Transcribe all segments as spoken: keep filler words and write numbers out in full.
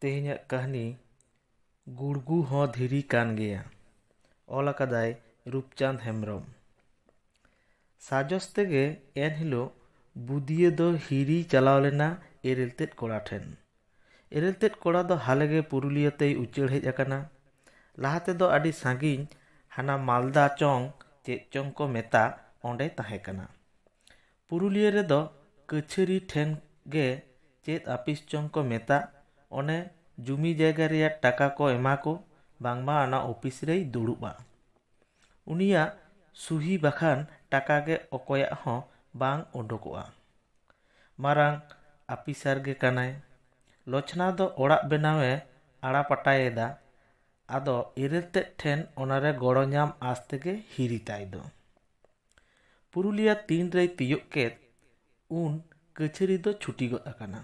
ᱛᱮᱦᱮᱧᱟᱜ ᱠᱟᱹᱦᱱᱤ ᱜᱩᱲᱜᱩ ᱦᱚᱸ ᱫᱷᱤᱨᱤ ᱠᱟᱱ ᱜᱮᱭᱟ᱾ ᱚᱞ ᱟᱠᱟᱫᱟᱭ ᱨᱩᱯᱪᱟᱸᱫᱽ ᱦᱮᱢᱵᱨᱚᱢ᱾ ᱥᱟᱡᱚᱥ ᱛᱮᱜᱮ ᱮᱱᱦᱤᱞᱳᱜ ᱵᱩᱫᱤᱭᱟᱹ ᱫᱚ ᱦᱤᱨᱤ ᱪᱟᱞᱟᱣ ᱞᱮᱱᱟ ᱮᱨᱮᱞ ᱛᱮᱫ ᱠᱚᱲᱟ ᱴᱷᱮᱱ᱾ ᱮᱨᱮᱞ ᱛᱮᱫ ᱠᱚᱲᱟ ᱫᱚ ᱦᱟᱞᱮ ᱜᱮ ᱯᱩᱨᱩᱞᱤᱭᱟᱹ ᱛᱮᱭ ᱩᱪᱟᱹᱲ ᱦᱮᱡ ᱟᱠᱟᱱᱟ᱾ ᱞᱟᱦᱟ ᱛᱮᱫᱚ ᱟᱹᱰᱤ ᱥᱟᱺᱜᱤᱧ ᱦᱟᱱᱟ ᱢᱟᱞᱫᱟ ᱪᱚᱝ ᱪᱮᱫ ᱪᱚᱝ ᱠᱚ ᱢᱮᱛᱟᱜ, ᱚᱸᱰᱮ ᱛᱟᱦᱮᱸ ᱠᱟᱱᱟ᱾ ᱯᱩᱨᱩᱞᱤᱭᱟᱹ ᱨᱮᱫᱚ ᱠᱟᱹᱪᱷᱟᱹᱨᱤ ᱴᱷᱮᱱ ᱜᱮ ᱪᱮᱫ ᱟᱹᱯᱤᱥ ᱪᱚᱝ ᱠᱚ ᱢᱮᱛᱟᱜ, ᱚᱱᱮ ᱡᱩᱢᱤ ᱡᱟᱭᱜᱟ ᱨᱮᱭᱟᱜ ᱴᱟᱠᱟ ᱠᱚ ᱮᱢᱟ ᱠᱚ, ᱵᱟᱝᱢᱟ ᱚᱱᱟ ᱚᱯᱷᱤᱥ ᱨᱮᱭ ᱫᱩᱲᱩᱵᱼᱟ᱾ ᱩᱱᱤᱭᱟᱜ ᱥᱩᱦᱤ ᱵᱟᱠᱷᱟᱱ ᱴᱟᱠᱟ ᱜᱮ ᱚᱠᱚᱭᱟᱜ ᱦᱚᱸ ᱵᱟᱝ ᱚᱰᱚᱠᱚᱜᱼᱟ᱾ ᱢᱟᱨᱟᱝ ᱟᱯᱷᱤᱥᱟᱨ ᱜᱮ ᱠᱟᱱᱟᱭ᱾ ᱞᱚᱪᱷᱱᱟ ᱫᱚ ᱚᱲᱟᱜ ᱵᱮᱱᱟᱣᱮ ᱟᱲᱟᱯᱟᱴᱟᱭᱮᱫᱟ᱾ ᱟᱫᱚ ᱮᱨᱮᱞ ᱛᱮᱫ ᱴᱷᱮᱱ ᱚᱱᱟᱨᱮ ᱜᱚᱲᱚ ᱧᱟᱢ ᱟᱸᱥ ᱛᱮᱜᱮ ᱦᱤᱨᱤ ᱛᱟᱭ ᱫᱚ᱾ ᱯᱩᱨᱩᱞᱤᱭᱟ ᱛᱤᱱ ᱨᱮᱭ ᱛᱤᱭᱳᱜ ᱠᱮᱫ, ᱩᱱ ᱠᱟᱹᱪᱷᱟᱹᱨᱤ ᱫᱚ ᱪᱷᱩᱴᱤ ᱜᱚᱫ ᱟᱠᱟᱱᱟ᱾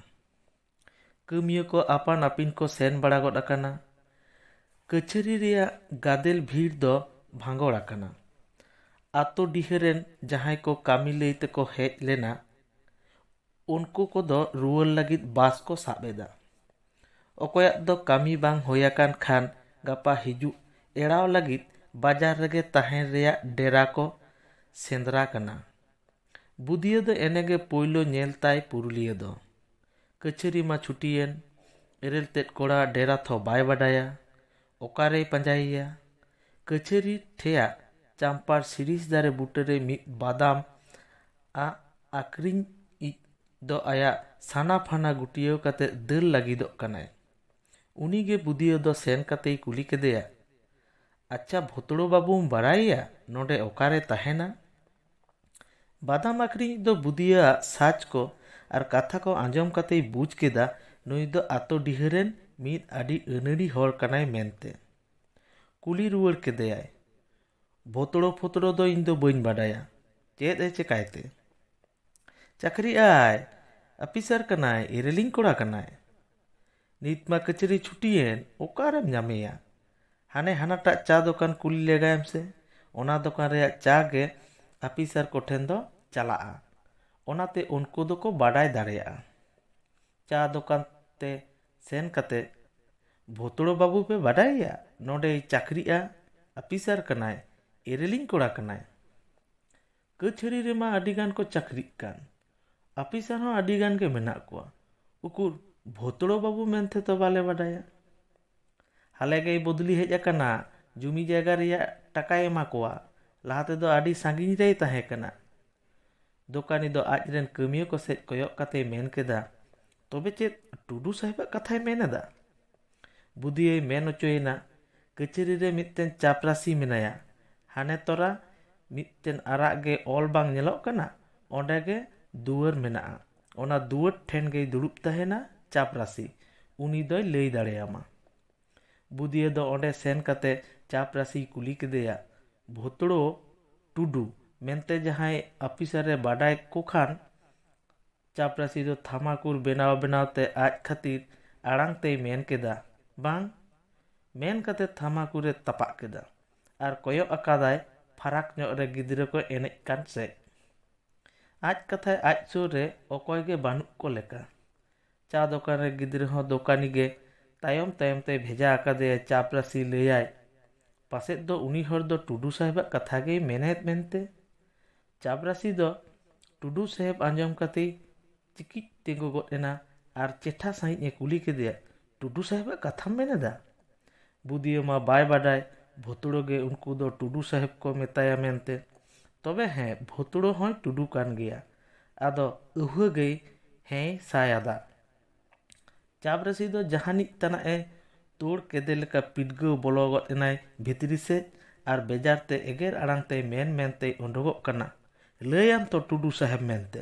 ᱠᱟᱹᱢᱤᱭᱟᱹ ᱠᱚ ᱟᱯᱟᱱ ᱟᱹᱯᱤᱱ ᱠᱚ ᱥᱮᱱ ᱵᱟᱲᱟ ᱜᱚᱫ ᱟᱠᱟᱱᱟ᱾ ᱠᱟᱹᱪᱷᱟᱹᱨᱤ ᱨᱮᱭᱟᱜ ᱜᱟᱫᱮᱞ ᱵᱷᱤᱲ ᱫᱚ ᱵᱷᱟᱸᱜᱚᱲ ᱟᱠᱟᱱᱟ᱾ ᱟᱛᱳ ᱰᱤᱦᱟᱹ ᱨᱮᱱ ᱡᱟᱦᱟᱸᱭ ᱠᱚ ᱠᱟᱹᱢᱤ ᱞᱟᱹᱭ ᱛᱮᱠᱚ ᱦᱮᱡ ᱞᱮᱱᱟ, ᱩᱱᱠᱩ ᱠᱚᱫᱚ ᱨᱩᱣᱟᱹᱲ ᱞᱟᱹᱜᱤᱫ ᱵᱟᱥ ᱠᱚ ᱥᱟᱵ ᱮᱫᱟ᱾ ᱚᱠᱚᱭᱟᱜ ᱫᱚ ᱠᱟᱹᱢᱤ ᱵᱟᱝ ᱦᱩᱭ ᱟᱠᱟᱱ ᱠᱷᱟᱱ ᱜᱟᱯᱟ ᱦᱤᱡᱩᱜ ᱮᱲᱟᱣ ᱞᱟᱹᱜᱤᱫ ᱵᱟᱡᱟᱨ ᱨᱮᱜᱮ ᱛᱟᱦᱮᱱ ᱨᱮᱭᱟᱜ ᱰᱮᱨᱟ ᱠᱚ ᱥᱮᱸᱫᱽᱨᱟ ᱠᱟᱱᱟ᱾ ᱵᱩᱫᱤᱭᱟᱹ ᱫᱚ ᱮᱱᱮᱜᱮ ᱯᱳᱭᱞᱳ ᱧᱮᱞ ᱛᱟᱭ ᱯᱩᱨᱩᱞᱤᱭᱟᱹ ᱫᱚ᱾ ᱠᱟᱹᱪᱷᱟᱹᱨᱤ ᱢᱟ ᱪᱷᱩᱴᱤᱭᱮᱱ, ᱮᱨᱮᱞ ᱛᱮᱫ ᱠᱚᱲᱟ ᱰᱮᱨᱟ ᱛᱷᱚ ᱵᱟᱭ ᱵᱟᱰᱟᱭᱟ, ᱚᱠᱟᱨᱮᱭ ᱯᱟᱸᱡᱟᱭᱮᱭᱟ? ᱠᱟᱹᱪᱷᱟᱹᱨᱤ ᱴᱷᱮᱭᱟᱜ ᱪᱟᱢᱯᱟᱨ ᱥᱤᱨᱤᱥ ᱫᱟᱨᱮ ᱵᱩᱴᱟᱹᱨᱮ ᱢᱤᱫ ᱵᱟᱫᱟᱢ ᱟᱜ ᱟᱠᱷᱨᱤᱧ ᱤᱡ ᱫᱚ ᱟᱭᱟᱜ ᱥᱟᱱᱟ ᱯᱷᱟᱱᱟ ᱜᱩᱴᱭᱟᱹᱣ ᱠᱟᱛᱮ ᱫᱟᱹᱲ ᱞᱟᱹᱜᱤᱫᱚᱜ ᱠᱟᱱᱟᱭ᱾ ᱩᱱᱤᱜᱮ ᱵᱩᱫᱤᱭᱟᱹ ᱫᱚ ᱥᱮᱱ ᱠᱟᱛᱮᱭ ᱠᱩᱞᱤ ᱠᱮᱫᱮᱭᱟ, "ᱟᱪᱪᱷᱟ ᱵᱷᱚᱛᱲᱚ ᱵᱟᱹᱵᱩᱢ ᱵᱟᱲᱟᱭᱮᱭᱟ? ᱱᱚᱰᱮ ᱚᱠᱟᱨᱮ ᱛᱟᱦᱮᱱᱟ?" ᱵᱟᱫᱟᱢ ᱟᱹᱠᱷᱨᱤᱧᱤᱡ ᱫᱚ ᱵᱩᱫᱤᱭᱟᱹᱣᱟᱜ ᱥᱟᱡᱽ ᱠᱚ ᱟᱨ ᱠᱟᱛᱷᱟ ᱠᱚ ᱟᱸᱡᱚᱢ ᱠᱟᱛᱮᱭ ᱵᱩᱡᱽ ᱠᱮᱫᱟ, ᱱᱩᱭ ᱫᱚ ᱟᱛᱳ ᱰᱤᱦᱟᱹ ᱨᱮᱱ ᱢᱤᱫ ᱟᱹᱰᱤ ᱟᱹᱱᱟᱹᱲᱤ ᱦᱚᱲ ᱠᱟᱱᱟᱭ ᱢᱮᱱᱛᱮ᱾ ᱠᱩᱞᱤ ᱨᱩᱣᱟᱹᱲ ᱠᱮᱫᱮᱭᱟᱭ, "ᱵᱷᱚᱛᱲᱚ ᱯᱷᱚᱛᱲᱚ ᱫᱚ ᱤᱧ ᱫᱚ ᱵᱟᱹᱧ ᱵᱟᱰᱟᱭᱟ, ᱪᱮᱫ ᱮ ᱪᱮᱠᱟᱭ ᱛᱮ?" "ᱪᱟᱹᱠᱨᱤ ᱟᱭ, ᱟᱯᱷᱤᱥᱟᱨ ᱠᱟᱱᱟᱭ, ᱮᱨᱮᱞᱤᱧ ᱠᱚᱲᱟ ᱠᱟᱱᱟᱭ᱾ ᱱᱤᱛ ᱢᱟ ᱠᱟᱹᱪᱟᱹᱨᱤ ᱪᱷᱩᱴᱤᱭᱮᱱ, ᱚᱠᱟᱨᱮᱢ ᱧᱟᱢᱮᱭᱟ? ᱦᱟᱱᱮ ᱦᱟᱱᱟᱴᱟᱜ ᱪᱟ ᱫᱚᱠᱟᱱ ᱠᱩᱞᱤ ᱞᱮᱜᱟᱭᱮᱢ ᱥᱮ, ᱚᱱᱟ ᱫᱚᱠᱟᱱ ᱨᱮᱭᱟᱜ ᱪᱟ ᱜᱮ ᱟᱯᱷᱤᱥᱟᱨ ᱠᱚᱴᱷᱮᱱ ᱫᱚ ᱪᱟᱞᱟᱜᱼᱟ, ᱚᱱᱟᱛᱮ ᱩᱱᱠᱩ ᱫᱚᱠᱚ ᱵᱟᱰᱟᱭ ᱫᱟᱲᱮᱭᱟᱜᱼᱟ᱾" ᱪᱟ ᱫᱚᱠᱟᱱ ᱛᱮ ᱥᱮᱱ ᱠᱟᱛᱮ, "ᱵᱷᱚᱛᱲᱚ ᱵᱟᱹᱵᱩ ᱯᱮ ᱵᱟᱰᱟᱭᱮᱭᱟ? ᱱᱚᱰᱮᱭ ᱪᱟᱹᱠᱨᱤᱜᱼᱟ, ᱟᱯᱷᱤᱥᱟᱨ ᱠᱟᱱᱟᱭ, ᱮᱨᱮᱞᱤᱧ ᱠᱚᱲᱟ ᱠᱟᱱᱟᱭ᱾ ᱠᱟᱹᱪᱷᱟᱹᱲᱤ ᱨᱮᱢᱟ ᱟᱹᱰᱤ ᱜᱟᱱ ᱠᱚ ᱪᱟᱹᱠᱨᱤᱜ ᱠᱟᱱ, ᱟᱯᱷᱤᱥᱟᱨ ᱦᱚᱸ ᱟᱹᱰᱤ ᱜᱟᱱ ᱜᱮ ᱢᱮᱱᱟᱜ ᱠᱚᱣᱟ, ᱩᱠᱩᱨ ᱵᱷᱚᱛᱲᱚ ᱵᱟᱹᱵᱩ ᱢᱮᱱᱛᱮ ᱛᱚ ᱵᱟᱞᱮ ᱵᱟᱰᱟᱭᱟ᱾ ᱦᱟᱞᱮ ᱜᱮᱭ ᱵᱚᱫᱞᱤ ᱦᱮᱡ ᱟᱠᱟᱱᱟ, ᱡᱩᱢᱤ ᱡᱟᱭᱜᱟ ᱨᱮᱭᱟᱜ ᱴᱟᱠᱟᱭ ᱮᱢᱟ ᱠᱚᱣᱟ, ᱞᱟᱦᱟ ᱛᱮᱫᱚ ᱟᱹᱰᱤ ᱥᱟᱺᱜᱤᱧ ᱨᱮᱭ ᱛᱟᱦᱮᱸ ᱠᱟᱱᱟ᱾" ᱫᱚᱠᱟᱱᱤ ᱫᱚ ᱟᱡ ᱨᱮᱱ ᱠᱟᱹᱢᱤᱭᱟᱹ ᱠᱚ ᱥᱮᱫ ᱠᱚᱭᱚᱜ ᱠᱟᱛᱮᱭ ᱢᱮᱱ ᱠᱮᱫᱟ, "ᱛᱚᱵᱮ ᱪᱮᱫ ᱴᱩᱰᱩ ᱥᱟᱦᱮᱵᱟᱜ ᱠᱟᱛᱷᱟᱭ ᱢᱮᱱ ᱮᱫᱟ?" ᱵᱩᱫᱤᱭᱟᱹᱭ ᱢᱮᱱ ᱚᱪᱚᱭᱮᱱᱟ, "ᱠᱟᱹᱪᱟᱹᱨᱤ ᱨᱮ ᱢᱤᱫᱴᱮᱱ ᱪᱟᱯᱨᱟᱥᱤ ᱢᱮᱱᱟᱭᱟ, ᱦᱟᱱᱮ ᱛᱚᱨᱟ ᱢᱤᱫᱴᱮᱱ ᱟᱨᱟᱜ ᱜᱮ ᱚᱞ ᱵᱟᱝ ᱧᱮᱞᱚᱜ ᱠᱟᱱᱟ, ᱚᱸᱰᱮ ᱜᱮ ᱫᱩᱣᱟᱹᱨ ᱢᱮᱱᱟᱜᱼᱟ, ᱚᱱᱟ ᱫᱩᱣᱟᱹᱨ ᱴᱷᱮᱱ ᱜᱮᱭ ᱫᱩᱲᱩᱵ ᱛᱟᱦᱮᱱᱟ ᱪᱟᱯᱨᱟᱥᱤ, ᱩᱱᱤ ᱫᱚᱭ ᱞᱟᱹᱭ ᱫᱟᱲᱮᱭᱟᱢᱟ᱾" ᱵᱩᱫᱤᱭᱟᱹ ᱫᱚ ᱚᱸᱰᱮ ᱥᱮᱱ ᱠᱟᱛᱮ ᱪᱟᱯᱨᱟᱥᱤᱭ ᱠᱩᱞᱤ ᱠᱮᱫᱮᱭᱟ, "ᱵᱷᱚᱛᱲᱚ ᱴᱩᱰᱩ ᱢᱮᱱᱛᱮ ᱡᱟᱦᱟᱸᱭ ᱟᱯᱷᱤᱥᱟᱨᱮ ᱵᱟᱰᱟᱭ ᱠᱚ ᱠᱷᱟᱱ?" ᱪᱟᱯᱨᱟᱥᱤ ᱫᱚ ᱛᱷᱟᱢᱟᱠᱩᱨ ᱵᱮᱱᱟᱣ ᱵᱮᱱᱟᱣ ᱛᱮ ᱟᱡ ᱠᱷᱟᱹᱛᱤᱨ ᱟᱲᱟᱝ ᱛᱮᱭ ᱢᱮᱱ ᱠᱮᱫᱟ, "ᱵᱟᱝ!" ᱢᱮᱱ ᱠᱟᱛᱮ ᱛᱷᱟᱢᱟᱠᱩᱨᱮ ᱛᱟᱯᱟᱜ ᱠᱮᱫᱟ ᱟᱨ ᱠᱚᱭᱚᱜ ᱟᱠᱟᱫᱟᱭ ᱯᱷᱟᱨᱟᱠ ᱧᱚᱜ ᱨᱮ ᱜᱤᱫᱽᱨᱟᱹ ᱠᱚ ᱮᱱᱮᱡ ᱠᱟᱱ ᱥᱮᱫ᱾ ᱟᱡ ᱠᱟᱛᱷᱟᱭ ᱟᱡ ᱥᱩᱨ ᱨᱮ ᱚᱠᱚᱭ ᱜᱮ ᱵᱟᱹᱱᱩᱜ ᱠᱚ ᱞᱮᱠᱟ᱾ ᱪᱟ ᱫᱚᱠᱟᱱ ᱨᱮ ᱜᱤᱫᱽᱨᱟᱹ ᱦᱚᱸ ᱫᱚᱠᱟᱱᱤ ᱜᱮ ᱛᱟᱭᱚᱢ ᱛᱟᱭᱚᱢ ᱛᱮᱭ ᱵᱷᱮᱡᱟ ᱟᱠᱟᱫᱮᱭᱟ᱾ ᱪᱟᱯᱨᱟᱥᱤ ᱞᱟᱹᱭᱟᱭ, "ᱯᱟᱥᱮᱫ ᱫᱚ ᱩᱱᱤ ᱦᱚᱲ ᱫᱚ ᱴᱩᱰᱩ ᱥᱟᱦᱮᱵᱟᱜ ᱠᱟᱛᱷᱟ ᱜᱮᱭ ᱢᱮᱱᱮᱫ ᱢᱮᱱᱛᱮ?" ᱪᱟᱯᱨᱟᱥᱤ ᱫᱚ ᱴᱩᱰᱩ ᱥᱟᱦᱮᱵ ᱟᱸᱡᱚᱢ ᱠᱟᱛᱮᱭ ᱪᱤᱠᱤᱡ ᱛᱤᱸᱜᱩ ᱜᱚᱫ ᱮᱱᱟ ᱟᱨ ᱪᱮᱴᱷᱟ ᱥᱟᱺᱦᱤᱡ ᱮ ᱠᱩᱞᱤ ᱠᱮᱫᱮᱭᱟ, "ᱴᱩᱰᱩ ᱥᱟᱦᱮᱵᱟᱜ ᱠᱟᱛᱷᱟᱢ ᱢᱮᱱ ᱮᱫᱟ?" ᱵᱩᱫᱤᱭᱟᱹ ᱢᱟ ᱵᱟᱭ ᱵᱟᱰᱟᱭ ᱵᱷᱚᱛᱲᱚ ᱜᱮ ᱩᱱᱠᱩ ᱫᱚ ᱴᱩᱰᱩ ᱥᱟᱦᱮᱵ ᱠᱚ ᱢᱮᱛᱟᱭᱟ ᱢᱮᱱᱛᱮ᱾ ᱛᱚᱵᱮ ᱦᱮᱸ, ᱵᱷᱚᱛᱲᱚ ᱦᱚᱸᱭ ᱴᱩᱰᱩ ᱠᱟᱱ ᱜᱮᱭᱟ᱾ ᱟᱫᱚ ᱟᱹᱣᱦᱟᱹ ᱜᱮᱭ ᱦᱮᱸᱭ ᱥᱟᱭ ᱟᱫᱟ᱾ ᱪᱟᱯᱨᱟᱥᱤ ᱫᱚ ᱡᱟᱦᱟᱱᱤᱡ ᱛᱟᱱᱟᱜ ᱮ ᱛᱳᱲ ᱠᱮᱫᱮ ᱞᱮᱠᱟ ᱯᱤᱰᱜᱟᱹᱣ ᱵᱚᱞᱚ ᱜᱚᱫ ᱮᱱᱟᱭ ᱵᱷᱤᱛᱨᱤ ᱥᱮᱫ ᱟᱨ ᱵᱮᱡᱟᱨ ᱛᱮ ᱮᱜᱮᱨ ᱟᱲᱟᱝ ᱛᱮ ᱢᱮᱱ ᱢᱮᱱᱛᱮᱭ ᱩᱰᱩᱠᱚᱜ ᱠᱟᱱᱟ, "ᱞᱟᱹᱭᱟᱢ ᱛᱚ ᱴᱩᱰᱩ ᱥᱟᱦᱮᱵ ᱢᱮᱱᱛᱮ᱾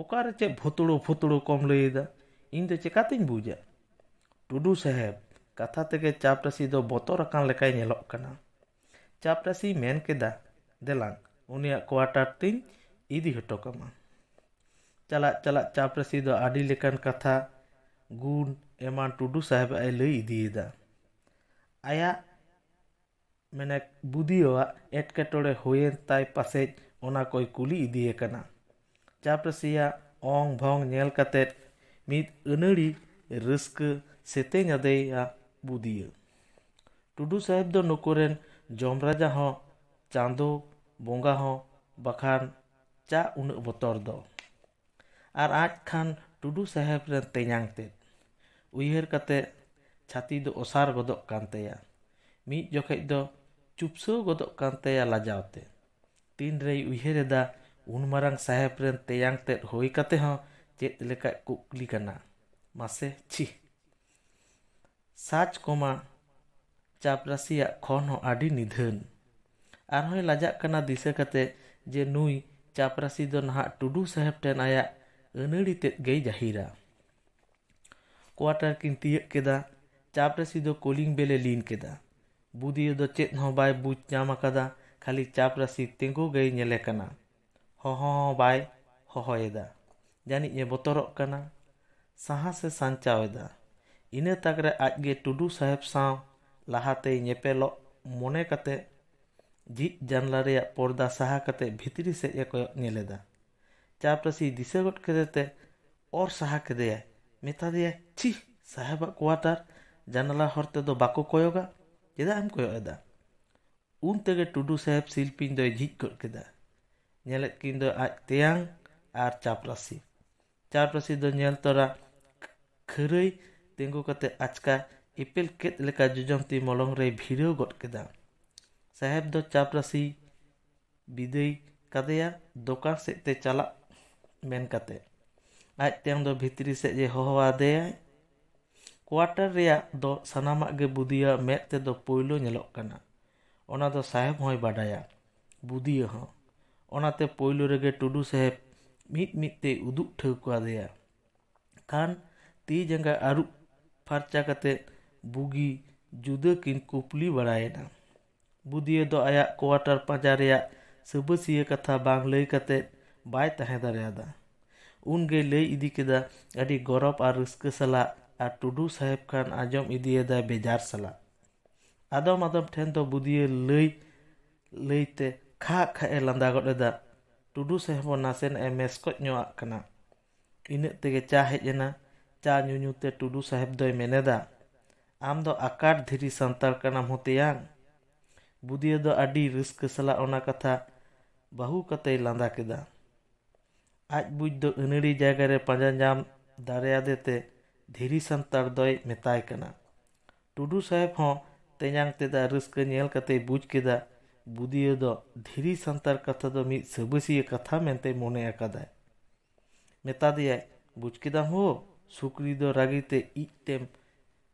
ᱚᱠᱟᱨᱮ ᱪᱮᱫ ᱵᱷᱚᱛᱲᱚ ᱯᱷᱚᱛᱲᱚ ᱠᱚᱢ ᱞᱟᱹᱭ ᱮᱫᱟ? ᱤᱧ ᱫᱚ ᱪᱮᱠᱟᱛᱤᱧ ᱵᱩᱡᱟ?" ᱴᱩᱰᱩ ᱥᱟᱦᱮᱵ ᱠᱟᱛᱷᱟ ᱛᱮᱜᱮ ᱪᱟᱯᱨᱟᱥᱤ ᱫᱚ ᱵᱚᱛᱚᱨ ᱟᱠᱟᱱ ᱞᱮᱠᱟᱭ ᱧᱮᱞᱚᱜ ᱠᱟᱱᱟ᱾ ᱪᱟᱯᱨᱟᱥᱤᱭ ᱢᱮᱱ ᱠᱮᱫᱟ, "ᱫᱮᱞᱟᱝ, ᱩᱱᱤᱭᱟᱜ ᱠᱚᱣᱟᱴᱟᱨ ᱛᱤᱧ ᱤᱫᱤ ᱦᱚᱴᱚ ᱠᱟᱢᱟ᱾" ᱪᱟᱞᱟᱜ ᱪᱟᱞᱟᱜ ᱪᱟᱯᱨᱟᱥᱤ ᱫᱚ ᱟᱹᱰᱤ ᱞᱮᱠᱟᱱ ᱠᱟᱛᱷᱟ, ᱜᱩᱱ ᱮᱢᱟᱱ ᱴᱩᱰᱩ ᱥᱟᱦᱮᱵᱟᱜ ᱮ ᱞᱟᱹᱭ ᱤᱫᱤᱭᱮᱫᱟ᱾ ᱟᱭᱟᱜ ᱢᱮᱱᱮ ᱵᱩᱫᱤᱭᱟᱹᱣᱟᱜ ᱮᱴᱠᱮᱴᱚᱬᱮ ᱦᱩᱭᱮᱱ ᱛᱟᱭ ᱯᱟᱥᱮᱡ, ᱚᱱᱟ ᱠᱚᱭ ᱠᱩᱞᱤ ᱤᱫᱤᱭᱮ ᱠᱟᱱᱟ᱾ ᱪᱟᱯᱨᱟᱥᱤᱭᱟᱜ ᱚᱝ ᱵᱷᱚᱝ ᱧᱮᱞ ᱠᱟᱛᱮ ᱢᱤᱫ ᱟᱹᱱᱟᱹᱲᱤ ᱨᱟᱹᱥᱠᱟᱹ ᱥᱮᱛᱮᱧ ᱟᱫᱮᱭᱟ ᱵᱩᱫᱤᱭᱟᱹ᱾ ᱴᱩᱰᱩ ᱥᱟᱦᱮᱵ ᱫᱚ ᱱᱩᱠᱩ ᱨᱮᱱ ᱡᱚᱢ ᱨᱟᱡᱟ ᱦᱚᱸ, ᱪᱟᱸᱫᱚ ᱵᱚᱸᱜᱟ ᱦᱚᱸ, ᱵᱟᱠᱷᱟᱱ ᱪᱟ ᱩᱱᱟᱹᱜ ᱵᱚᱛᱚᱨ ᱫᱚ᱾ ᱟᱨ ᱟᱡ ᱠᱷᱟᱱ ᱴᱩᱰᱩ ᱥᱟᱦᱮᱵ ᱨᱮᱱ ᱛᱮᱧᱟᱝ ᱛᱮᱫ᱾ ᱩᱭᱦᱟᱹᱨ ᱠᱟᱛᱮ ᱪᱷᱟᱹᱛᱤ ᱫᱚ ᱚᱥᱟᱨ ᱜᱚᱫᱚᱜ ᱠᱟᱱ ᱛᱟᱭᱟ᱾ ᱢᱤᱫ ᱡᱚᱠᱷᱮᱡ ᱫᱚ ᱪᱩᱯᱥᱟᱹᱣ ᱜᱚᱫᱚᱜ ᱠᱟᱱ ᱛᱟᱭᱟ ᱞᱟᱡᱟᱣ ᱛᱮ᱾ ᱛᱤᱱ ᱨᱮᱭ ᱩᱭᱦᱟᱹᱨ ᱮᱫᱟ, ᱩᱱ ᱢᱟᱨᱟᱝ ᱥᱟᱦᱮᱵ ᱨᱮᱱ ᱛᱮᱭᱟᱝ ᱛᱮᱫ ᱦᱩᱭ ᱠᱟᱛᱮ ᱦᱚᱸ ᱪᱮᱫ ᱞᱮᱠᱟᱭ ᱠᱩᱠᱞᱤ ᱠᱟᱱᱟ᱾ ᱢᱟᱥᱮ, ᱪᱷᱤ! ᱥᱟᱪ ᱠᱚᱢᱟ ᱪᱟᱯᱨᱟᱥᱤᱭᱟᱜ ᱠᱷᱚᱱ ᱦᱚᱸ ᱟᱹᱰᱤ ᱱᱤᱫᱷᱟᱹᱱ᱾ ᱟᱨᱦᱚᱸᱭ ᱞᱟᱡᱟᱜ ᱠᱟᱱᱟ ᱫᱤᱥᱟᱹ ᱠᱟᱛᱮ ᱡᱮ ᱱᱩᱭ ᱪᱟᱯᱨᱟᱥᱤ ᱫᱚ ᱱᱟᱦᱟᱜ ᱴᱩᱰᱩ ᱥᱟᱦᱮᱵ ᱴᱷᱮᱱ ᱟᱭᱟᱜ ᱟᱹᱱᱟᱹᱲᱤ ᱛᱮᱫ ᱜᱮᱭ ᱡᱟᱹᱦᱤᱨᱟ᱾ ᱠᱚᱣᱟᱴᱟᱨ ᱠᱤᱱ ᱛᱤᱭᱟᱹᱜ ᱠᱮᱫᱟ᱾ ᱪᱟᱯᱨᱟᱥᱤ ᱫᱚ ᱠᱚᱞᱤᱝ ᱵᱮᱞᱮ ᱞᱤᱱ ᱠᱮᱫᱟ᱾ ᱵᱩᱫᱤᱭᱟᱹ ᱫᱚ ᱪᱮᱫ ᱦᱚᱸ ᱵᱟᱭ ᱵᱩᱡᱽ ᱧᱟᱢ ᱟᱠᱟᱫᱟ, ᱠᱷᱟᱹᱞᱤ ᱪᱟᱯᱨᱟᱥᱤ ᱛᱤᱸᱜᱩ ᱜᱮᱭ ᱧᱮᱞᱮ ᱠᱟᱱᱟ᱾ ᱦᱚᱦᱚ ᱦᱚᱸ ᱵᱟᱭ ᱦᱚᱦᱚᱭᱮᱫᱟ᱾ ᱡᱟᱹᱱᱤᱡ ᱮ ᱵᱚᱛᱚᱨᱚᱜ ᱠᱟᱱᱟ᱾ ᱥᱟᱦᱟᱸᱥ ᱮ ᱥᱟᱧᱪᱟᱣ ᱮᱫᱟ᱾ ᱤᱱᱟᱹ ᱛᱟᱠ ᱨᱮ ᱟᱡ ᱜᱮ ᱴᱩᱰᱩ ᱥᱟᱦᱮᱵ ᱥᱟᱶ ᱞᱟᱦᱟᱛᱮᱭ ᱧᱮᱯᱮᱞᱚᱜ ᱢᱚᱱᱮ ᱠᱟᱛᱮ ᱡᱷᱤᱡ ᱡᱟᱱᱞᱟ ᱨᱮᱭᱟᱜ ᱯᱚᱨᱫᱟ ᱥᱟᱦᱟ ᱠᱟᱛᱮ ᱵᱷᱤᱛᱨᱤ ᱥᱮᱫ ᱮ ᱠᱚᱭᱚᱜ ᱧᱮᱞ ᱮᱫᱟ᱾ ᱪᱟᱯᱨᱟᱥᱤ ᱫᱤᱥᱟᱹ ᱜᱚᱫ ᱠᱮᱫᱮ ᱛᱮ ᱚᱨ ᱥᱟᱦᱟ ᱠᱮᱫᱮᱭᱟᱭ᱾ ᱢᱮᱛᱟ ᱫᱮᱭᱟᱭ, "ᱪᱷᱤ! ᱥᱟᱦᱮᱵᱟᱜ ᱠᱚᱣᱟᱴᱟᱨ ᱡᱟᱱᱟᱞᱟ ᱦᱚᱨ ᱛᱮᱫᱚ ᱵᱟᱠᱚ ᱠᱚᱭᱚᱜᱟ, ᱪᱮᱫᱟᱜ ᱮᱢ ᱠᱚᱭᱚᱜ ᱮᱫᱟ?" ᱩᱱ ᱛᱮᱜᱮ ᱴᱩᱰᱩ ᱥᱟᱦᱮᱵ ᱥᱤᱞᱯᱤᱧ ᱫᱚᱭ ᱡᱷᱤᱡ ᱜᱚᱫ ᱠᱮᱫᱟ᱾ ᱧᱮᱞᱮᱫ ᱠᱤᱱ ᱫᱚ ᱟᱡ ᱛᱮᱭᱟᱝ ᱟᱨ ᱪᱟᱯᱨᱟᱥᱤ᱾ ᱪᱟᱯᱨᱟᱥᱤ ᱫᱚ ᱧᱮᱞ ᱛᱚᱨᱟ ᱠᱷᱟᱹᱨᱟᱹᱭ ᱛᱤᱸᱜᱩ ᱠᱟᱛᱮ ᱟᱪᱠᱟ ᱤᱯᱤᱞ ᱠᱮᱫ ᱞᱮᱠᱟ ᱡᱚᱡᱚᱢ ᱛᱤ ᱢᱚᱞᱚᱝ ᱨᱮᱭ ᱵᱷᱤᱨᱟᱹᱣ ᱜᱚᱫ ᱠᱮᱫᱟ᱾ ᱥᱟᱦᱮᱵ ᱫᱚ ᱪᱟᱯᱨᱟᱥᱤ ᱵᱤᱫᱟᱹᱭ ᱠᱟᱫᱮᱭᱟ ᱫᱚᱠᱟᱱ ᱥᱮᱫ ᱛᱮ ᱪᱟᱞᱟᱜ ᱢᱮᱱ ᱠᱟᱛᱮ᱾ ᱟᱡ ᱛᱮᱭᱟᱝ ᱫᱚ ᱵᱷᱤᱛᱨᱤ ᱥᱮᱫ ᱮ ᱦᱚᱦᱚ ᱟᱫᱮᱭᱟᱭ᱾ ᱠᱚᱣᱟᱴᱟᱨ ᱨᱮᱭᱟᱜ ᱫᱚ ᱥᱟᱱᱟᱢᱟᱜ ᱜᱮ ᱵᱩᱫᱤᱭᱟᱹᱣᱟᱜ ᱢᱮᱫ ᱛᱮᱫᱚ ᱯᱳᱭᱞᱳ ᱧᱮᱞᱚᱜ ᱠᱟᱱᱟ᱾ ᱚᱱᱟ ᱫᱚ ᱥᱟᱦᱮᱵ ᱦᱚᱸᱭ ᱵᱟᱰᱟᱭᱟ, ᱵᱩᱫᱤᱭᱟᱹ ᱦᱚᱸ᱾ ᱚᱱᱟᱛᱮ ᱯᱳᱭᱞᱳ ᱨᱮᱜᱮ ᱴᱩᱰᱩ ᱥᱟᱦᱮᱵ ᱢᱤᱫ ᱢᱤᱫ ᱛᱮᱭ ᱩᱫᱩᱜ ᱴᱷᱟᱹᱣᱠᱟᱹ ᱟᱫᱮᱭᱟ᱾ ᱠᱷᱟᱱ ᱛᱤ ᱡᱟᱸᱜᱟ ᱟᱹᱨᱩᱵ ᱯᱷᱟᱨᱪᱟ ᱠᱟᱛᱮ ᱵᱩᱜᱤ ᱡᱩᱫᱟᱹ ᱠᱤᱱ ᱠᱩᱯᱞᱤ ᱵᱟᱲᱟᱭᱮᱱᱟ᱾ ᱵᱩᱫᱤᱭᱟᱹ ᱫᱚ ᱟᱭᱟᱜ ᱠᱚᱣᱟᱴᱟᱨ ᱯᱟᱸᱡᱟ ᱨᱮᱭᱟᱜ ᱥᱟᱹᱵᱟᱹᱥᱤᱭᱟᱹ ᱠᱟᱛᱷᱟ ᱵᱟᱝ ᱞᱟᱹᱭ ᱠᱟᱛᱮ ᱵᱟᱭ ᱛᱟᱦᱮᱸ ᱫᱟᱲᱮᱭᱟᱫᱟ᱾ ᱩᱱᱜᱮᱭ ᱞᱟᱹᱭ ᱤᱫᱤ ᱠᱮᱫᱟ ᱟᱹᱰᱤ ᱜᱚᱨᱚᱵ ᱟᱨ ᱨᱟᱹᱥᱠᱟᱹ ᱥᱟᱞᱟᱜ, ᱟᱨ ᱴᱩᱰᱩ ᱥᱟᱦᱮᱵ ᱠᱷᱟᱱ ᱟᱸᱡᱚᱢ ᱤᱫᱤᱭᱮᱫᱟᱭ ᱵᱮᱡᱟᱨ ᱥᱟᱞᱟᱜ᱾ ᱟᱫᱚᱢ ᱟᱫᱚᱢ ᱴᱷᱮᱱ ᱫᱚ ᱵᱩᱫᱤᱭᱟᱹ ᱞᱟᱹᱭ ᱞᱟᱹᱭᱛᱮ ᱠᱷᱟᱜ ᱠᱷᱟᱜ ᱮ ᱞᱟᱸᱫᱟ ᱜᱚᱫ ᱮᱫᱟ᱾ ᱴᱩᱰᱩ ᱥᱟᱦᱮᱵ ᱦᱚᱸ ᱱᱟᱥᱮᱱᱟᱜ ᱮ ᱢᱮᱥᱠᱚᱡ ᱧᱚᱜ ᱟᱜ ᱠᱟᱱᱟ᱾ ᱤᱱᱟᱹᱜ ᱛᱮᱜᱮ ᱪᱟ ᱦᱮᱡ ᱮᱱᱟ᱾ ᱪᱟ ᱧᱩ ᱧᱩ ᱛᱮ ᱴᱩᱰᱩ ᱥᱟᱦᱮᱵᱽ ᱫᱚᱭ ᱢᱮᱱᱮᱫᱟ, "ᱟᱢ ᱫᱚ ᱟᱠᱟᱴ ᱫᱷᱤᱨᱤ ᱥᱟᱱᱛᱟᱲ ᱠᱟᱱᱟᱢ ᱦᱚᱸ ᱛᱮᱭᱟᱝ?" ᱵᱩᱫᱤᱭᱟᱹ ᱫᱚ ᱟᱹᱰᱤ ᱨᱟᱹᱥᱠᱟᱹ ᱥᱟᱞᱟᱜ ᱚᱱᱟ ᱠᱟᱛᱷᱟ ᱵᱟᱹᱦᱩ ᱠᱟᱛᱮᱭ ᱞᱟᱸᱫᱟ ᱠᱮᱫᱟ᱾ ᱟᱡ ᱵᱩᱡᱽ ᱫᱚ ᱟᱹᱱᱟᱹᱲᱤ ᱡᱟᱭᱜᱟ ᱨᱮ ᱯᱟᱸᱡᱟ ᱧᱟᱢ ᱫᱟᱲᱮᱭᱟᱫᱮ ᱛᱮ ᱫᱷᱤᱨᱤ ᱥᱟᱱᱛᱟᱲ ᱫᱚᱭ ᱢᱮᱛᱟᱭ ᱠᱟᱱᱟ᱾ ᱴᱩᱰᱩ ᱥᱟᱦᱮᱵᱽ ᱦᱚᱸ ᱛᱮᱧᱟᱝ ᱛᱮᱫᱟᱜ ᱨᱟᱹᱥᱠᱟᱹ ᱧᱮᱞ ᱠᱟᱛᱮᱭ ᱵᱩᱡᱽ ᱠᱮᱫᱟ, ᱵᱩᱫᱤᱭᱟᱹ ᱫᱚ ᱫᱷᱤᱨᱤ ᱥᱟᱱᱛᱟᱲ ᱠᱟᱛᱷᱟ ᱫᱚ ᱢᱤᱫ ᱥᱟᱹᱵᱟᱹᱥᱤᱭᱟᱹ ᱠᱟᱛᱷᱟ ᱢᱮᱱᱛᱮᱭ ᱢᱚᱱᱮ ᱟᱠᱟᱫᱟᱭ᱾ ᱢᱮᱛᱟ ᱫᱮᱭᱟᱭ, "ᱵᱩᱡᱽ ᱠᱮᱫᱟᱢ ᱦᱳ, ᱥᱩᱠᱨᱤ ᱫᱚ ᱨᱟᱹᱜᱤ ᱛᱮ ᱤᱡ ᱛᱮᱢ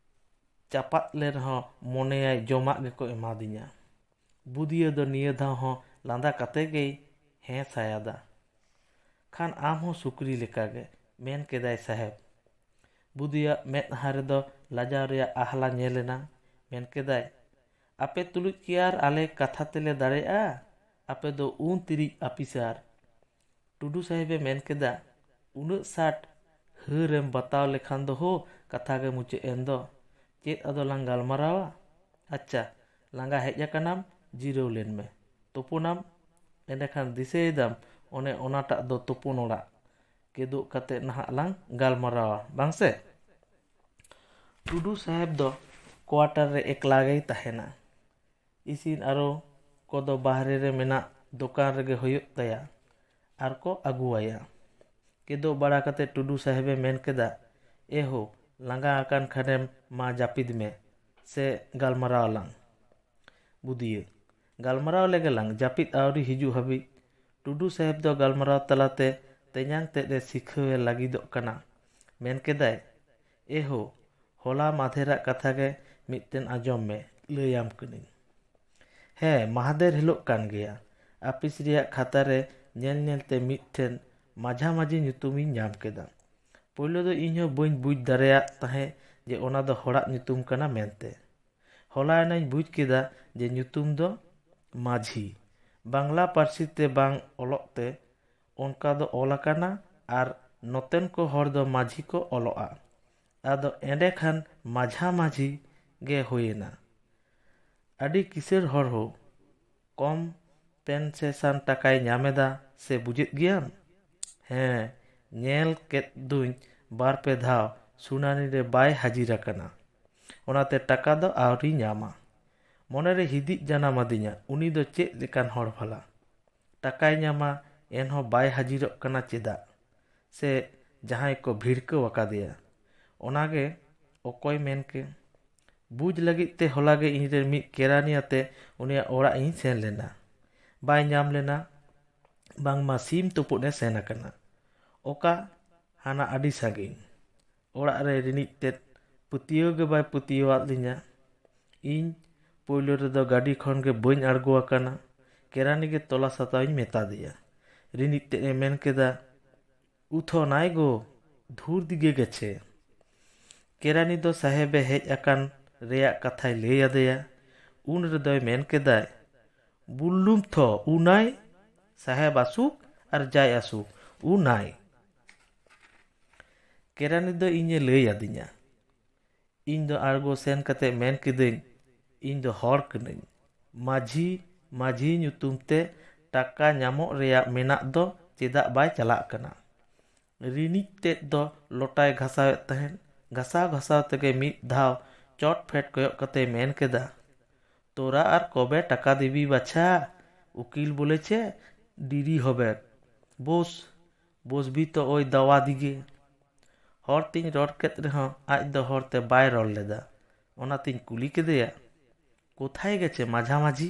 ᱪᱟᱯᱟᱫ ᱞᱮ ᱨᱮᱦᱚᱸ ᱢᱚᱱᱮᱭᱟᱭ ᱡᱚᱢᱟᱜ ᱜᱮᱠᱚ ᱮᱢᱟᱫᱤᱧᱟ᱾" ᱵᱩᱫᱤᱭᱟᱹ ᱫᱚ ᱱᱤᱭᱟᱹ ᱫᱷᱟᱣ ᱦᱚᱸ ᱞᱟᱸᱫᱟ ᱠᱟᱛᱮ ᱜᱮᱭ ᱦᱮᱸ ᱥᱟᱭᱟᱫᱟ᱾ "ᱠᱷᱟᱱ ᱟᱢ ᱦᱚᱸ ᱥᱩᱠᱨᱤ ᱞᱮᱠᱟᱜᱮ," ᱢᱮᱱ ᱠᱮᱫᱟᱭ ᱥᱟᱦᱮᱵᱽ᱾ ᱵᱩᱫᱤᱭᱟᱜ ᱢᱮᱫᱦᱟ ᱨᱮᱫᱚ ᱞᱟᱡᱟᱣ ᱨᱮᱭᱟᱜ ᱟᱦᱞᱟ ᱧᱮᱞ ᱮᱱᱟ᱾ ᱢᱮᱱ ᱠᱮᱫᱟᱭ, "ᱟᱯᱮ ᱛᱩᱞᱩᱡ ᱠᱤ ᱟᱨ ᱟᱞᱮ ᱠᱟᱛᱷᱟ ᱛᱮᱞᱮ ᱫᱟᱲᱮᱭᱟᱜᱼᱟ? ᱟᱯᱮ ᱫᱚ ᱩᱱ ᱛᱤᱨᱤᱡ ᱟᱯᱤᱥᱟᱨ!" ᱴᱩᱰᱩ ᱥᱟᱦᱮᱵᱮ ᱢᱮᱱ ᱠᱮᱫᱟ, "ᱩᱱᱟᱹᱜ ᱥᱟᱴ ᱦᱟᱹᱨᱮᱢ ᱵᱟᱛᱟᱣ ᱞᱮᱠᱷᱟᱱ ᱫᱚ ᱦᱳ, ᱠᱟᱛᱷᱟ ᱜᱮ ᱢᱩᱪᱟᱹᱫ ᱮᱱ ᱫᱚ᱾ ᱪᱮᱫ ᱟᱫᱚ ᱞᱟᱝ ᱜᱟᱞᱢᱟᱨᱟᱣᱟ? ᱟᱪᱪᱷᱟ, ᱞᱟᱸᱜᱟ ᱦᱮᱡ ᱟᱠᱟᱱᱟᱢ, ᱡᱤᱨᱟᱹᱣ ᱞᱮᱱ ᱢᱮ᱾ ᱛᱩᱯᱩᱱᱟᱢ, ᱮᱸᱰᱮᱠᱷᱟᱱ ᱫᱤᱥᱟᱹᱭᱮᱫᱟᱢ ᱚᱱᱮ ᱚᱱᱟᱴᱟᱜ ᱫᱚ ᱛᱩᱯᱩᱱ ᱚᱲᱟᱜ᱾ ᱠᱮᱫᱳᱜ ᱠᱟᱛᱮ ᱱᱟᱦᱟᱜ ᱞᱟᱝ ᱜᱟᱞᱢᱟᱨᱟᱣᱟ, ᱵᱟᱝ ᱥᱮ?" ᱴᱩᱰᱩ ᱥᱟᱦᱮᱵ ᱫᱚ ᱠᱳᱣᱟᱴᱟᱨ ᱨᱮ ᱮᱠᱞᱟ ᱜᱮᱭ ᱛᱟᱦᱮᱱᱟ᱾ ᱤᱥᱤᱱ ᱟᱨᱚ ᱠᱚᱫᱚ ᱵᱟᱦᱨᱮ ᱨᱮ ᱢᱮᱱᱟᱜ ᱫᱚᱠᱟᱱ ᱨᱮᱜᱮ ᱦᱩᱭᱩᱜ ᱛᱟᱭᱟ ᱟᱨ ᱠᱚ ᱟᱹᱜᱩᱣᱟᱭᱟ᱾ ᱠᱮᱫᱳᱜ ᱵᱟᱲᱟ ᱠᱟᱛᱮ ᱴᱩᱰᱩ ᱥᱟᱦᱮᱵᱮ ᱢᱮᱱ ᱠᱮᱫᱟ, "ᱮ ᱦᱳ, ᱞᱟᱸᱜᱟ ᱟᱠᱟᱱ ᱠᱷᱟᱱᱮᱢ ᱢᱟ ᱡᱟᱹᱯᱤᱫ ᱢᱮ, ᱥᱮ ᱜᱟᱞᱢᱟᱨᱟᱣ ᱟᱞᱟᱝ?" ᱵᱩᱫᱤᱭᱟᱹ, ᱜᱟᱞᱢᱟᱨᱟᱣ ᱞᱮᱜᱮ ᱞᱟᱝ, ᱡᱟᱹᱯᱤᱫ ᱟᱹᱣᱨᱤ ᱦᱤᱡᱩᱜ ᱦᱟᱹᱵᱤᱡ᱾ ᱴᱩᱰᱩ ᱥᱟᱦᱮᱵ ᱫᱚ ᱜᱟᱞᱢᱟᱨᱟᱣ ᱛᱟᱞᱟᱛᱮ ᱛᱮᱧᱟᱝ ᱛᱮᱫ ᱮ ᱥᱤᱠᱷᱟᱹᱣ ᱮ ᱞᱟᱹᱜᱤᱫᱚᱜ ᱠᱟᱱᱟ᱾ ᱢᱮᱱ ᱠᱮᱫᱟᱭ, "ᱮ ᱦᱳ, ᱦᱚᱞᱟ ᱢᱟᱫᱷᱮᱨᱟᱜ ᱠᱟᱛᱷᱟ ᱜᱮ ᱢᱤᱫᱴᱮᱱ ᱟᱸᱡᱚᱢ ᱢᱮ, ᱞᱟᱹᱭᱟᱢ ᱠᱟᱹᱱᱟᱹᱧ᱾" ᱦᱮᱸ, ᱢᱟᱦᱫᱮᱨ ᱦᱤᱞᱳᱜ ᱠᱟᱱ ᱜᱮᱭᱟ᱾ ᱟᱹᱯᱤᱥ ᱨᱮᱭᱟᱜ ᱠᱷᱟᱛᱟ ᱨᱮ ᱧᱮᱞ ᱧᱮᱞ ᱛᱮ ᱢᱤᱫᱴᱷᱮᱱ ᱢᱟᱡᱷᱟ ᱢᱟᱹᱡᱷᱤ ᱧᱩᱛᱩᱢᱤᱧ ᱧᱟᱢ ᱠᱮᱫᱟ᱾ ᱯᱳᱭᱞᱳ ᱫᱚ ᱤᱧ ᱦᱚᱸ ᱵᱟᱹᱧ ᱵᱩᱡᱽ ᱫᱟᱲᱮᱭᱟᱜ ᱛᱟᱦᱮᱸᱫ ᱡᱮ ᱚᱱᱟ ᱫᱚ ᱦᱚᱲᱟᱜ ᱧᱩᱛᱩᱢ ᱠᱟᱱᱟ ᱢᱮᱱᱛᱮ᱾ ᱦᱚᱞᱟ ᱮᱱᱟᱧ ᱵᱩᱡᱽ ᱠᱮᱫᱟ ᱡᱮ ᱧᱩᱛᱩᱢ ᱫᱚ ᱢᱟᱹᱡᱷᱤ᱾ ᱵᱟᱝᱞᱟ ᱯᱟᱹᱨᱥᱤ ᱛᱮ ᱵᱟᱝ ᱚᱞᱚᱜ ᱛᱮ ᱚᱱᱠᱟ ᱫᱚ ᱚᱞ ᱟᱠᱟᱱᱟ, ᱟᱨ ᱱᱚᱛᱮᱱ ᱠᱚ ᱦᱚᱲ ᱫᱚ ᱢᱟᱹᱡᱷᱤ ᱠᱚ ᱚᱞᱚᱜᱼᱟ᱾ ᱟᱫᱚ ᱮᱸᱰᱮᱠᱷᱟᱱ ᱢᱟᱡᱷᱟ ᱢᱟᱹᱡᱷᱤ ᱜᱮ ᱦᱩᱭᱮᱱᱟ᱾ ᱟᱹᱰᱤ ᱠᱤᱥᱟᱹᱬ ᱦᱚᱲ ᱦᱚᱸ ᱠᱚᱢᱯᱮᱱᱥᱮᱥᱚᱱ ᱴᱟᱠᱟᱭ ᱧᱟᱢᱮᱫᱟ ᱥᱮ ᱵᱩᱡᱮᱫ ᱜᱮᱭᱟᱢ? ᱦᱮᱸ, ᱧᱮᱞ ᱠᱮᱫ ᱫᱩᱧ ᱵᱟᱨ ᱯᱮ ᱫᱷᱟᱣ ᱥᱩᱱᱟᱱᱤ ᱨᱮ ᱵᱟᱭ ᱦᱟᱹᱡᱤᱨ ᱟᱠᱟᱱᱟ᱾ ᱚᱱᱟᱛᱮ ᱴᱟᱠᱟ ᱫᱚ ᱟᱹᱣᱨᱤ ᱧᱟᱢᱟ᱾ ᱢᱚᱱᱮᱨᱮ ᱦᱤᱫᱤᱡ ᱡᱟᱱᱟᱢ ᱟᱹᱫᱤᱧᱟ, ᱩᱱᱤ ᱫᱚ ᱪᱮᱫ ᱞᱮᱠᱟᱱ ᱦᱚᱲ ᱵᱷᱟᱞᱟ? ᱴᱟᱠᱟᱭ ᱧᱟᱢᱟ, ᱮᱱᱦᱚᱸ ᱵᱟᱭ ᱦᱟᱹᱡᱤᱨᱚᱜ ᱠᱟᱱᱟ ᱪᱮᱫᱟᱜ? ᱥᱮ ᱡᱟᱦᱟᱸᱭ ᱠᱚ ᱵᱷᱤᱲᱠᱟᱹᱣ ᱟᱠᱟᱫᱮᱭᱟ? ᱚᱱᱟᱜᱮ ᱚᱠᱚᱭ ᱢᱮᱱ ᱠᱮ? ᱵᱩᱡᱽ ᱞᱟᱹᱜᱤᱫ ᱛᱮ ᱦᱚᱞᱟᱜᱮ ᱤᱧᱨᱮᱱ ᱢᱤᱫ ᱠᱮᱨᱟᱱᱤ ᱟᱛᱮ ᱩᱱᱤᱭᱟᱜ ᱚᱲᱟᱜ ᱤᱧ ᱥᱮᱱ ᱞᱮᱱᱟ᱾ ᱵᱟᱭ ᱧᱟᱢ ᱞᱮᱱᱟ, ᱵᱟᱝᱢᱟ ᱥᱤᱢ ᱛᱩᱯᱩᱫ ᱮ ᱥᱮᱱ ᱟᱠᱟᱱᱟ᱾ ᱚᱠᱟ? ᱦᱟᱱᱟ ᱟᱹᱰᱤ ᱥᱟᱺᱜᱤᱧ᱾ ᱚᱲᱟᱜ ᱨᱮ ᱨᱤᱱᱤᱡ ᱛᱮᱫ ᱯᱟᱹᱛᱭᱟᱹᱣ ᱜᱮ ᱵᱟᱭ ᱯᱟᱹᱛᱭᱟᱹᱣᱟᱫ ᱞᱤᱧᱟ᱾ ᱤᱧ ᱯᱳᱭᱞᱳ ᱨᱮᱫᱚ ᱜᱟᱹᱰᱤ ᱠᱷᱚᱱ ᱜᱮ ᱵᱟᱹᱧ ᱟᱬᱜᱚ ᱟᱠᱟᱱᱟ᱾ ᱠᱮᱨᱟᱱᱤ ᱜᱮ ᱛᱚᱞᱟᱥ ᱦᱟᱛᱟᱣ ᱤᱧ ᱢᱮᱛᱟ ᱫᱮᱭᱟ᱾ ᱨᱤᱱᱤᱡ ᱛᱮᱫ ᱮ ᱢᱮᱱ ᱠᱮᱫᱟ, "ᱩᱛᱷᱚ ᱱᱟᱭ ᱜᱳ, ᱫᱷᱩᱨ ᱫᱤᱜᱮ ᱜᱮᱪᱷᱮ᱾" ᱠᱮᱨᱟᱱᱤ ᱫᱚ ᱥᱟᱦᱮᱵᱮ ᱦᱮᱡ ᱟᱠᱟᱱ ᱨᱮᱭᱟᱜ ᱠᱟᱛᱷᱟᱭ ᱞᱟᱹᱭ ᱟᱫᱮᱭᱟ᱾ ᱩᱱ ᱨᱮᱫᱚᱭ ᱢᱮᱱ ᱠᱮᱫᱟᱭ, "ᱵᱩᱞᱞᱩᱢ ᱛᱷᱚ ᱩᱱᱟᱭ, ᱥᱟᱦᱮᱵ ᱟᱥᱩᱠ ᱟᱨ ᱡᱟᱭ ᱟᱥᱩᱠ ᱩᱱᱟᱭ᱾" ᱠᱮᱨᱟᱱᱤ ᱫᱚ ᱤᱧᱮ ᱞᱟᱹᱭ ᱟᱹᱫᱤᱧᱟ᱾ ᱤᱧ ᱫᱚ ᱟᱬᱜᱚ ᱥᱮᱱ ᱠᱟᱛᱮ ᱢᱮᱱ ᱠᱤᱫᱟᱹᱧ, "ᱤᱧ ᱫᱚ ᱦᱚᱲ ᱠᱟᱹᱱᱟᱹᱧ᱾ ᱢᱟᱹᱡᱷᱤ, ᱢᱟᱹᱡᱷᱤ ᱧᱩᱛᱩᱢ ᱛᱮ ᱴᱟᱠᱟ ᱧᱟᱢᱚᱜ ᱨᱮᱭᱟᱜ ᱢᱮᱱᱟᱜ ᱫᱚ ᱪᱮᱫᱟᱜ ᱵᱟᱭ ᱪᱟᱞᱟᱜ ᱠᱟᱱᱟ?" ᱨᱤᱱᱤᱡ ᱛᱮᱫ ᱫᱚ ᱞᱚᱴᱟᱭ ᱜᱷᱟᱥᱟᱣᱮᱫ ᱛᱟᱦᱮᱸᱫ᱾ ᱜᱷᱟᱥᱟᱣ ᱜᱷᱟᱥᱟᱣ ᱛᱮᱜᱮ ᱢᱤᱫ ᱫᱷᱟᱣ ᱪᱚᱴ ᱯᱷᱮᱰ ᱠᱚᱭᱚᱜ ᱠᱟᱛᱮᱭ ᱢᱮᱱ ᱠᱮᱫᱟ, "ᱛᱳᱨᱟ ᱟᱨ ᱠᱚᱵᱮ ᱴᱟᱠᱟ ᱫᱤᱵᱤ ᱵᱟᱪᱷᱟ, ᱩᱠᱤᱞ ᱵᱚᱞᱮᱪᱮ ᱰᱤᱨᱤ ᱦᱚᱵᱮ᱾ ᱵᱳᱥ, ᱵᱳᱥ ᱵᱷᱤ ᱛᱚ ᱳᱭ ᱫᱟᱣᱟ ᱫᱤᱜᱮ᱾" ᱦᱚᱲ ᱛᱤᱧ ᱨᱚᱲ ᱠᱮᱫ ᱨᱮᱦᱚᱸ ᱟᱡ ᱫᱚ ᱦᱚᱲ ᱛᱮ ᱵᱟᱭ ᱨᱚᱲ ᱞᱮᱫᱟ᱾ ᱚᱱᱟᱛᱤᱧ ᱠᱩᱞᱤ ᱠᱮᱫᱮᱭᱟ, "ᱠᱳᱛᱷᱟᱭ ᱜᱮᱪᱮ ᱢᱟᱡᱷᱟᱢᱟᱡᱷᱤ?"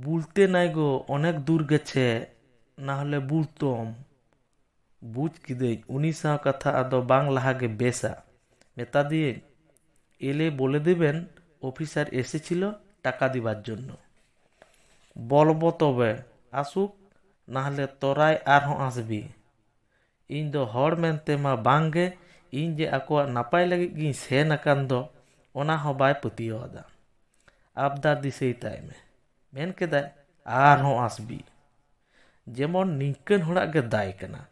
"ᱵᱩᱞᱛᱮ ᱱᱟᱭ ᱜᱳ, ᱚᱱᱮᱠ ᱫᱩᱨ ᱜᱮᱪᱷᱮ, ᱱᱟᱦᱞᱮ ᱵᱩᱞᱛᱚᱢ᱾" ᱵᱩᱡᱽ ᱠᱤᱫᱟᱹᱧ ᱩᱱᱤ ᱥᱟᱶ ᱠᱟᱛᱷᱟ ᱟᱫᱚ ᱵᱟᱝ ᱞᱟᱦᱟ ᱜᱮ ᱵᱮᱥᱟ᱾ ᱢᱮᱛᱟ ᱫᱤᱭᱟᱹᱧ, "ᱮᱞᱮ ᱵᱚᱞᱮ ᱫᱮᱵᱮᱱ, ᱚᱯᱷᱤᱥᱟᱨ ᱮᱥᱮᱪᱷᱤᱞ ᱴᱟᱠᱟ ᱫᱤᱵᱟᱨ ᱡᱚᱱᱱᱚ᱾" "ᱵᱚᱞᱵᱚ ᱛᱚᱵᱮ, ᱟᱥᱩᱠ, ᱱᱟᱦᱞᱮ ᱛᱚᱨᱟᱭ ᱟᱨᱦᱚᱸ ᱟᱥᱵᱤ᱾" ᱤᱧ ᱫᱚ ᱦᱚᱲ ᱢᱮᱱᱛᱮ ᱢᱟ ᱵᱟᱝ ᱜᱮ, ᱤᱧ ᱡᱮ ᱟᱠᱚᱣᱟᱜ ᱱᱟᱯᱟᱭ ᱞᱟᱹᱜᱤᱫ ᱜᱤᱧ ᱥᱮᱱ ᱟᱠᱟᱱ ᱫᱚ, ᱚᱱᱟ ᱦᱚᱸ ᱵᱟᱭ ᱯᱟᱹᱛᱭᱟᱹᱣ ᱟᱫᱟ᱾ ᱟᱵᱫᱟᱨ ᱫᱤᱥᱟᱹᱭ ᱛᱟᱭ ᱢᱮ, ᱢᱮᱱ ᱠᱮᱫᱟᱭ, "ᱟᱨᱦᱚᱸ ᱟᱥᱵᱤ᱾" ᱡᱮᱢᱚᱱ ᱱᱤᱝᱠᱟᱹᱱ ᱦᱚᱲᱟᱜ ᱜᱮ ᱫᱟᱭ ᱠᱟᱱᱟ᱾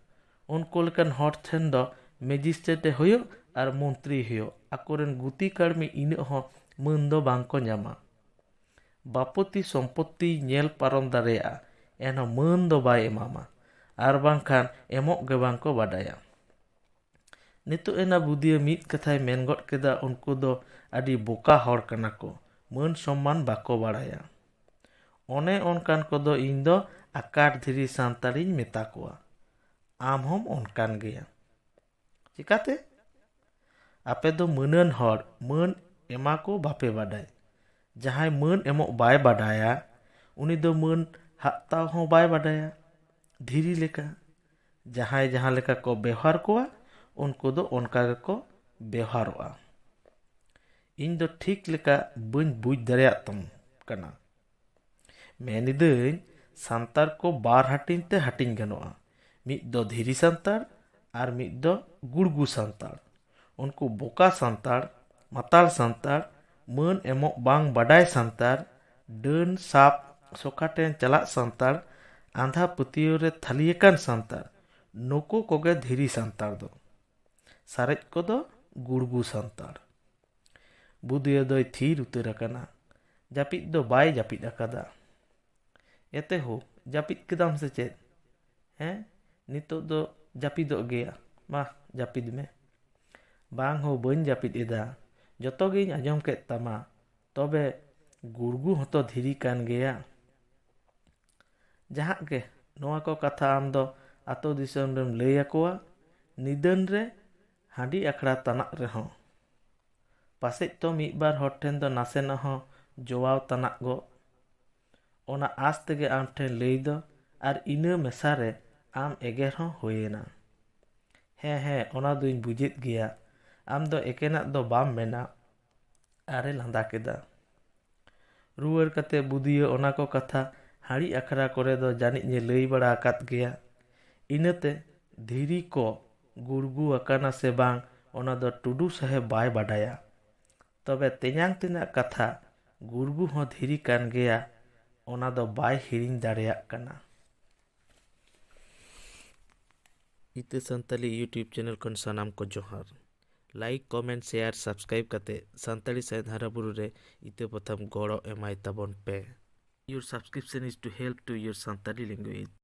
ᱩᱱᱠᱩ ᱞᱮᱠᱟᱱ ᱦᱚᱲ ᱴᱷᱮᱱ ᱫᱚ ᱢᱮᱡᱤᱥᱴᱨᱮᱴ ᱮ ᱦᱩᱭᱩᱜ ᱟᱨ ᱢᱚᱱᱛᱨᱤ ᱦᱩᱭᱩᱜ, ᱟᱠᱚᱨᱮᱱ ᱜᱩᱛᱤ ᱠᱟᱹᱲᱢᱤ ᱤᱱᱟᱹᱜ ᱦᱚᱸ ᱢᱟᱹᱱ ᱫᱚ ᱵᱟᱝ ᱠᱚ ᱧᱟᱢᱟ᱾ ᱵᱟᱯᱚᱛᱤ ᱥᱚᱢᱯᱚᱛᱤᱭ ᱧᱮᱞ ᱯᱟᱨᱚᱢ ᱫᱟᱲᱮᱭᱟᱜᱼᱟ, ᱮᱱᱦᱚᱸ ᱢᱟᱹᱱ ᱫᱚ ᱵᱟᱭ ᱮᱢᱟᱢᱟ, ᱟᱨ ᱵᱟᱝᱠᱷᱟᱱ ᱮᱢᱚᱜ ᱜᱮ ᱵᱟᱝ ᱠᱚ ᱵᱟᱰᱟᱭᱟ᱾ ᱱᱤᱛᱚᱜ ᱮᱱᱟ ᱵᱩᱫᱤᱭᱟᱹ ᱢᱤᱫ ᱠᱟᱛᱷᱟᱭ ᱢᱮᱱ ᱜᱚᱫ ᱠᱮᱫᱟ, ᱩᱱᱠᱩ ᱫᱚ ᱟᱹᱰᱤ ᱵᱚᱠᱟ ᱦᱚᱲ ᱠᱟᱱᱟ ᱠᱚ, ᱢᱟᱹᱱ ᱥᱚᱢᱢᱟᱱ ᱵᱟᱠᱚ ᱵᱟᱲᱟᱭᱟ᱾ ᱚᱱᱮ ᱚᱱᱠᱟᱱ ᱠᱚᱫᱚ ᱤᱧ ᱫᱚ ᱟᱠᱟᱴ ᱫᱷᱤᱨᱤ ᱥᱟᱱᱛᱟᱲᱤᱧ ᱢᱮᱛᱟ ᱠᱚᱣᱟ᱾ ᱟᱢ ᱦᱚᱸᱢ ᱚᱱᱠᱟᱱ ᱜᱮᱭᱟ᱾ ᱪᱤᱠᱟᱹᱛᱮ? ᱟᱯᱮ ᱫᱚ ᱢᱟᱹᱱᱟᱱ ᱦᱚᱲ, ᱢᱟᱹᱱ ᱮᱢᱟ ᱠᱚ ᱵᱟᱯᱮ ᱵᱟᱰᱟᱭ᱾ ᱡᱟᱦᱟᱸᱭ ᱢᱟᱹᱱ ᱮᱢᱚᱜ ᱵᱟᱭ ᱵᱟᱰᱟᱭᱟ, ᱩᱱᱤ ᱫᱚ ᱢᱟᱹᱱ ᱦᱟᱛᱟᱣ ᱦᱚᱸ ᱵᱟᱭ ᱵᱟᱰᱟᱭᱟ᱾ ᱫᱷᱤᱨᱤ ᱞᱮᱠᱟ, ᱡᱟᱦᱟᱸᱭ ᱡᱟᱦᱟᱸ ᱞᱮᱠᱟ ᱠᱚ ᱵᱮᱣᱦᱟᱨ ᱠᱚᱣᱟ, ᱩᱱᱠᱩ ᱫᱚ ᱚᱱᱠᱟ ᱜᱮᱠᱚ ᱵᱮᱣᱦᱟᱨᱚᱜᱼᱟ᱾ ᱤᱧ ᱫᱚ ᱴᱷᱤᱠ ᱞᱮᱠᱟ ᱵᱟᱹᱧ ᱵᱩᱡᱽ ᱫᱟᱲᱮᱭᱟᱜ ᱛᱟᱢ ᱠᱟᱱᱟ᱾ ᱢᱮᱱᱤᱫᱟᱹᱧ, ᱥᱟᱱᱛᱟᱲ ᱠᱚ ᱵᱟᱨ ᱦᱟᱹᱴᱤᱧ ᱛᱮ ᱦᱟᱹᱴᱤᱧ ᱜᱟᱱᱚᱜᱼᱟ, ᱢᱤᱫ ᱫᱚ ᱫᱷᱤᱨᱤ ᱥᱟᱱᱛᱟᱲ ᱟᱨ ᱢᱤᱫ ᱫᱚ ᱜᱩᱲᱜᱩ ᱥᱟᱱᱛᱟᱲ᱾ ᱩᱱᱠᱩ ᱵᱚᱠᱟ ᱥᱟᱱᱛᱟᱲ, ᱢᱟᱛᱟᱞ ᱥᱟᱱᱛᱟᱲ, ᱢᱟᱹᱱ ᱮᱢᱚᱜ ᱵᱟᱝ ᱵᱟᱰᱟᱭ ᱥᱟᱱᱛᱟᱲ, ᱰᱟᱹᱱ ᱥᱟᱯ ᱥᱚᱠᱷᱟ ᱴᱷᱮᱱ ᱪᱟᱞᱟᱜ ᱥᱟᱱᱛᱟᱲ, ᱟᱸᱫᱷᱟ ᱯᱟᱹᱛᱭᱟᱹᱣ ᱨᱮ ᱛᱷᱟᱹᱞᱤᱭᱟᱠᱟᱱ ᱥᱟᱱᱛᱟᱲ, ᱱᱩᱠᱩ ᱠᱚᱜᱮ ᱫᱷᱤᱨᱤ ᱥᱟᱱᱛᱟᱲ ᱫᱚ᱾ ᱥᱟᱨᱮᱡ ᱠᱚᱫᱚ ᱜᱩᱲᱜᱩ ᱥᱟᱱᱛᱟᱲ᱾ ᱵᱩᱫᱤᱭᱟᱹ ᱫᱚᱭ ᱛᱷᱤᱨ ᱩᱛᱟᱹᱨ ᱟᱠᱟᱱᱟ᱾ ᱡᱟᱹᱯᱤᱫ ᱫᱚ ᱵᱟᱭ ᱡᱟᱹᱯᱤᱫ ᱟᱠᱟᱫᱟ᱾ ᱮᱛᱮ ᱦᱳ, ᱡᱟᱹᱯᱤᱫ ᱠᱮᱫᱟᱢ ᱥᱮ ᱪᱮᱫ? ᱦᱮᱸ, ᱱᱤᱛᱚᱜ ᱫᱚ ᱡᱟᱹᱯᱤᱫᱚᱜ ᱜᱮᱭᱟ᱾ ᱢᱟ, ᱡᱟᱹᱯᱤᱫ ᱢᱮ᱾ ᱵᱟᱝ ᱦᱳ, ᱵᱟᱹᱧ ᱡᱟᱹᱯᱤᱫ ᱮᱫᱟ᱾ ᱡᱚᱛᱚ ᱜᱤᱧ ᱟᱸᱡᱚᱢ ᱠᱮᱫ ᱛᱟᱢᱟ᱾ ᱛᱚᱵᱮ ᱜᱩᱲᱜᱩ ᱦᱚᱸᱛᱚ ᱫᱷᱤᱨᱤ ᱠᱟᱱ ᱜᱮᱭᱟ᱾ ᱡᱟᱦᱟᱸ ᱜᱮ, ᱱᱚᱣᱟ ᱠᱚ ᱠᱟᱛᱷᱟ ᱟᱢ ᱫᱚ ᱟᱛᱳ ᱫᱤᱥᱚᱢ ᱨᱮᱢ ᱞᱟᱹᱭ ᱟᱠᱚᱣᱟ, ᱱᱤᱫᱟᱹᱱ ᱨᱮ ᱦᱟᱺᱰᱤ ᱟᱠᱷᱲᱟ ᱛᱟᱱᱟᱜ ᱨᱮᱦᱚᱸ᱾ ᱯᱟᱥᱮᱡ ᱛᱚ ᱢᱤᱫ ᱵᱟᱨ ᱦᱚᱲ ᱴᱷᱮᱱ ᱫᱚ ᱱᱟᱥᱮᱱᱟᱜ ᱦᱚᱸ ᱡᱚᱣᱟᱣ ᱛᱟᱱᱟᱜ ᱜᱚᱜ᱾ ᱚᱱᱟ ᱟᱸᱥ ᱛᱮᱜᱮ ᱟᱢ ᱴᱷᱮᱱ ᱞᱟᱹᱭ ᱫᱚ, ᱟᱨ ᱤᱱᱟᱹ ᱢᱮᱥᱟ ᱨᱮ ᱟᱢ ᱮᱜᱮᱨ ᱦᱚᱸ ᱦᱩᱭᱮᱱᱟ᱾ ᱦᱮᱸ, ᱦᱮᱸ, ᱚᱱᱟ ᱫᱩᱧ ᱵᱩᱡᱮᱫ ᱜᱮᱭᱟ, ᱟᱢ ᱫᱚ ᱮᱠᱮᱱᱟᱜ ᱫᱚ ᱵᱟᱢ ᱢᱮᱱᱟ, ᱟᱨᱮ ᱞᱟᱸᱫᱟ ᱠᱮᱫᱟ᱾ ᱨᱩᱣᱟᱹᱲ ᱠᱟᱛᱮ ᱵᱩᱫᱤᱭᱟᱹ ᱚᱱᱟ ᱠᱚ ᱠᱟᱛᱷᱟ ᱦᱟᱺᱰᱤ ᱟᱠᱷᱲᱟ ᱠᱚᱨᱮ ᱫᱚ ᱡᱟᱹᱱᱤᱡ ᱮ ᱞᱟᱹᱭ ᱵᱟᱲᱟ ᱟᱠᱟᱫ ᱜᱮᱭᱟ᱾ ᱤᱱᱟᱹᱛᱮ ᱫᱷᱤᱨᱤ ᱠᱚ ᱜᱩᱲᱜᱩ ᱟᱠᱟᱱᱟ ᱥᱮ ᱵᱟᱝ, ᱚᱱᱟ ᱫᱚ ᱴᱩᱰᱩ ᱥᱟᱦᱮᱵᱽ ᱵᱟᱭ ᱵᱟᱰᱟᱭᱟ᱾ ᱛᱚᱵᱮ ᱛᱮᱧᱟᱝ ᱛᱮᱱᱟᱜ ᱠᱟᱛᱷᱟ, ᱜᱩᱲᱜᱩ ᱦᱚᱸ ᱫᱷᱤᱨᱤ ᱠᱟᱱ ᱜᱮᱭᱟ, ᱚᱱᱟ ᱫᱚ ᱵᱟᱭ ᱦᱤᱲᱤᱧ ᱫᱟᱲᱮᱭᱟᱜ ᱠᱟᱱᱟ᱾ ᱤᱛᱟᱹ ᱥᱟᱱᱛᱟᱞᱤ YouTube channel ᱠᱷᱚᱱ ᱥᱟᱱᱟᱢ ᱠᱚ ᱡᱚᱦᱟᱨ᱾ Like, comment, share, subscribe ᱠᱟᱛᱮ ᱥᱟᱱᱛᱟᱲᱤ ᱥᱟᱶᱦᱮᱫ ᱦᱟᱨᱟ ᱵᱩᱨᱩ ᱨᱮ ᱤᱛᱟᱹ ᱯᱟᱛᱷᱟᱢ ᱜᱚᱲᱚ ᱮᱢᱟᱭ ᱛᱟᱵᱚᱱ ᱯᱮ᱾ Your subscription is to help to your Santali language.